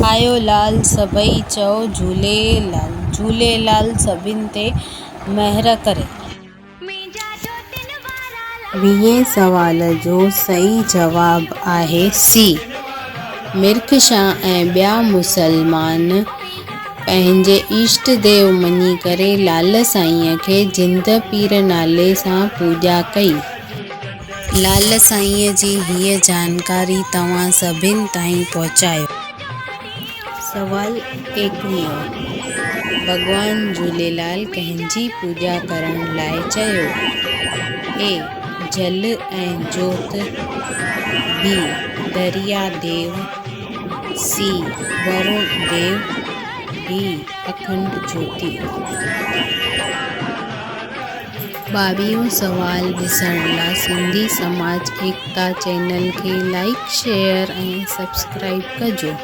آيو لال سڀئي چئو جهوليلال جهوليلال سڀن تي مهر ڪري. ويهين سوال جو صحيح جواب آهي سي. مرک شاهه ۽ ٻيا مسلمان پنهنجي اشٽ ديو مڃي ڪري لال سائينء کي جند پير نالي سان پوڄا ڪئي. لال سائينء جي هيء جانڪاري توهان سڀن تائين پهچايو. سوال ايڪويهون، ڀڳوان جهوليلال ڪنهن جي پوڄا ڪرڻ لاء چيو؟ اي، جل ۽ جوت، بي، دريا ديو، سي، ورڻ ديو، ڊي، اکنڊ جوتي. ٻاويهون سوال ڏسڻ لا سنڌي سماج ايڪتا چينل کي لائيڪ شيئر ۽ سبسڪرائيب ڪجو.